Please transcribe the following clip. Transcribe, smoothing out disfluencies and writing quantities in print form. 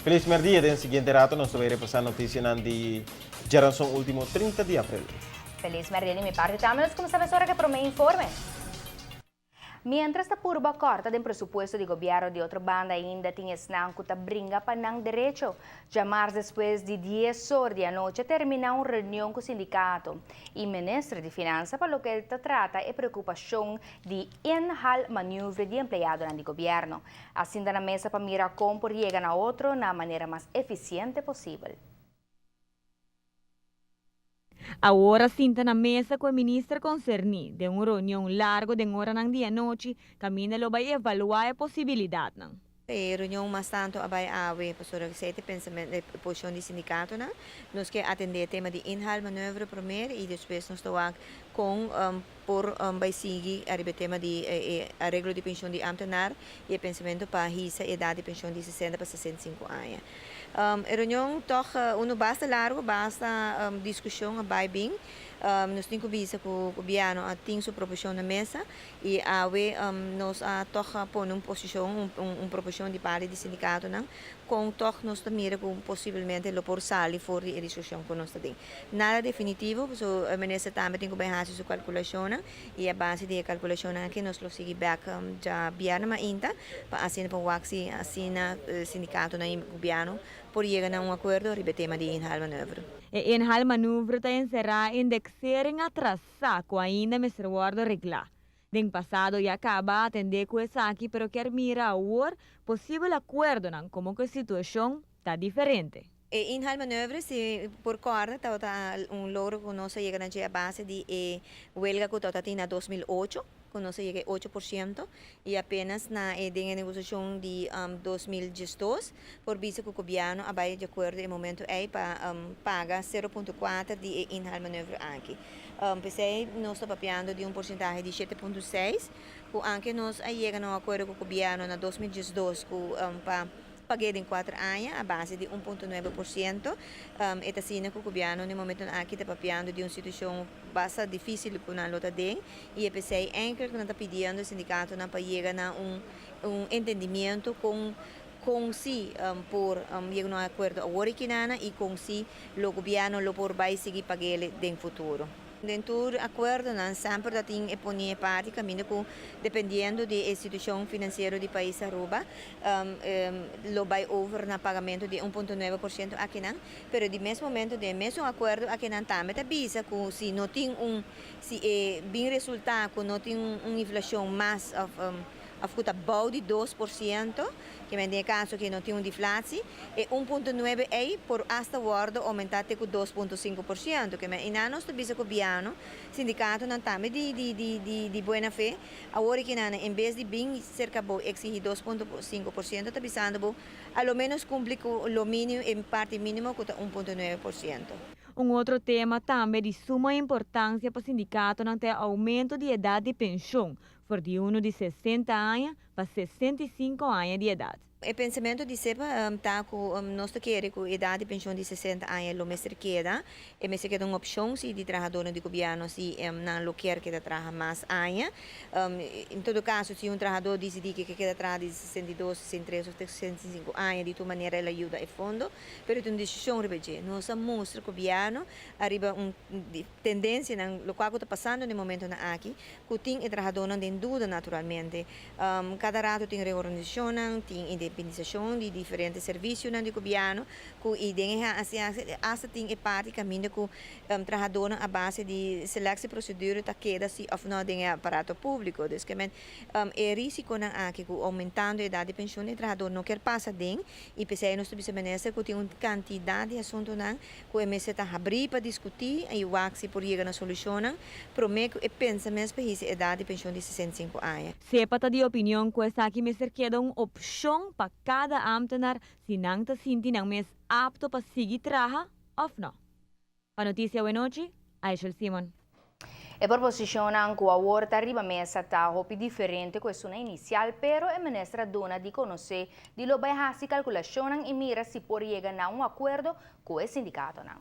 Feliz merdia, den siguiente rato nos ta bay repasa noticianan di djaranson ultimo 30 di april. Feliz merdia di mi parti tambe, nos cuminsa mesora cu e prome informe. Mientras ta purba corta den presupuesto di gobierno, di otro banda ainda tin esnan cu ta bringa pa nan derecho. Djamars despues di 10 or di anochi a termina un reunion cu sindicato y minister di Finansa pa loke ta trata e preocupacion di inhaalmanoeuvre di empleadonan di gobierno. A sinta na mesa pa mira con por yega na otro na manera mas eficiente posibel. Awor a sinta na mesa cu e minister concerni, den un reunion largo den oranan di anochi, caminda lo bay evalua e posibilidadnan. E reunion mas tanto a bay awe pasobra esey ta pensamento, e posicion di sindicatonan. Nos kier atende e tema di inhaalmanoeuvre promer y despues nos ta wak con por bay sigui ariba e tema di e areglo di pensioen di ambtenaar y e pensamento pa hisa e edad di pensioen di 60 pa 65 aña. E reunion toch uno basta largo, basta discusion a bay bin. Nos tin cu bisa cu gobierno a tin su proposicion na mesa y awe nos a toch pone un posicion, un proposicion di parti di sindicatonan, con toch nos ta mira cu posiblemente lo por sali for di e discusion cu nos ta den. Nada definitivo, so e minister tambe tin cu bay haci su calculacionnan y a base di e calculacionnan aki nos lo sigui bek diabierna mainta pa asina pa wak si asina sindicatonan y gobierno por yega na un acuerdo riba e tema di inhaalmanoeuvre. E inhaalmanoeuvre ta encera indexering atrasa cu ainda mester wordo regla. Den pasado ya caba a atende cu esaki, pero kier mira awor posibel acuerdonan, como cu e situacion ta diferente. E inhaalmanoeuvre, si por corda, tabata un logro cu nos a yega na dje a base di e huelga cu tabata tin na 2008, cu nos a yega e 8% y apenas na e den e negociacion di 2012 por bisa cu gobierno a bay di acuerdo e momento ey pa paga 0.4 di e inhaalmanoeuvre aki. Pesey nos ta papiando di un porcentahe di 7.6, cu aunke nos a yega na un acuerdo cu gobierno na 2012 cu pa paga den 4 aña a base di 1.9%, e ta asina cu gobierno na e momento aki ta papiando di un situacion basta dificil cu nan lo ta den y e pesey enkel cu nan ta pidiendo sindicatonan pa yega na un entendimiento con si por yega na un acuerdo awor aki y con si lo gobierno lo por bay sigui pag'e den futuro. Den tur acuerdonan semper ta tin e pone parti caminda cu, dependiendo di e situacion financiero di pais Aruba, lo bay over na pagamento di 1.9% akinan, pero di mes momento den mes acuerdo akinan tambe ta bisa cu si no tin un si e bin resulta cu no tin un inflacion mas of cu ta bou di 2%, kiermen den caso cu no tin un deflatie, e 1.9 ey por hasta wordo aumenta te cu 2.5%, kiermen y nos ta bisa gobierno, sindicatonan tambe di buena fe, awor cu nan en bes di bin cerca bo exigi 2.5%, ta bisando bo a lo menos cumpli cu lo minimo, en parti minimo cu ta 1.9%. Un otro tema tambe di suma importancia pa sindicatonan ta aumento di edad di pensioen, for di uno di 60 aña pa 65 aña di edad. E pensamento di SEPPA ta cu nos ta kere cu edad di pensioen di 60 aña lo mester keda, e mester keda un opcion si di trahador di gobierno, si nan lo kier keda traha mas aña. En todo caso, si un trahador dicidi cu keda traha di 62, 63 of 65 aña, di tur manera el a yuda e fondo, pero ta un decision riba dje. Nos a mustra gobierno ariba un tendencianan, loke ta pasando na e momentonan aki, cu tin e trahadornan den duda naturalmente. Cada rato tin reorganisacion, tin independisacion di diferente servicionan di gobierno, cu y den asina hasta tin e parti caminda cu trahadornan a base di selectieprocedure ta keda si of no den aparato publico. Dus kiermen e risiconan aki cu aumentando edad di pensioen e trahador no kier pasa den y pesey nos ta bisa minister cu tin un cantidad di asuntonan cu e mester ta habri pa discuti y wak si por yega na solucionnan prome cu e pensa mes pa hisa edad di pensioen di 65 aña. SEPPA ta di opinion cu esaki mester keda un opcion pa cada ambtenaar si nan ta sinti nan mes apto pa sigui traha of no. Pa Noticia Awenochi, Aishel Simon. E proposicion cu awor ta riba mesa ta hopi diferente cu esun inicial, pero e minister a duna di conoce di lo bay haci calculacion y mira si por yega na un acuerdo cu e sindicatonan.